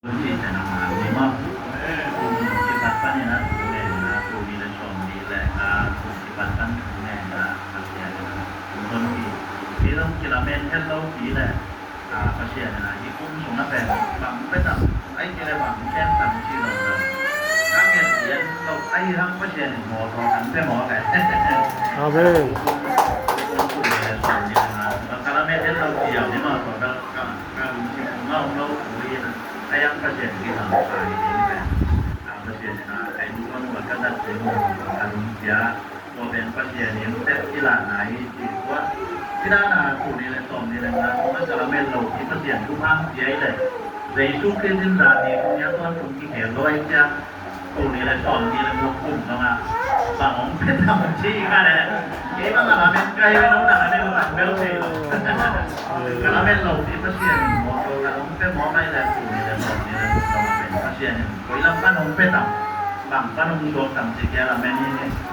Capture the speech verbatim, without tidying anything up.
Ci ciang a man ni maw. Kum kipat panin a thu ngen a, kum nih le sawmnih le nga kum kipat pan thu ngen a, Pasian in a kum hon hi. Hih zong kilamen het lo pi leh, a, Pasian in a hih kum sung a pen bang pia tam, ahih kei leh bang sem tam ci lo lo. Ka ngen pian lo ahih hang Pasian in mawtaw kan pia mawk e. Amen. Kum nih le sawmnih le nga ka lamen het lo pi a ni maw, ka, ka, ka lungsim sung a om lo pi a. Ka yang Pasian kihamsa hi ding pen, a, Pasian in a, ai nu a nu a ka zat ding mu a ka lungsia, tua pen Pasian in tep kilahna hi ci tua. Ci dan a, kum nih le sawmnih le nga kum a ka lamen lo hi Pasian thupha hong pia hi leh, Jesu Khrist in zan ni kum a tua kum kikhel lo hi cia. Kum nih le sawmnih le guk kum zong a, bang hong pia tam ci ka leh, kei bang a lamen ka hi ve, no na lamen lo, a bel thei lo. Ka lamen lo pi Pasian in mawtaw ka hong pia mawk ahih leh kum nih le sawmnih le guk zong a pen Pasian in koi lam pan hong pia tam, bang pan hong suak tam ci kei a lamen hi ni.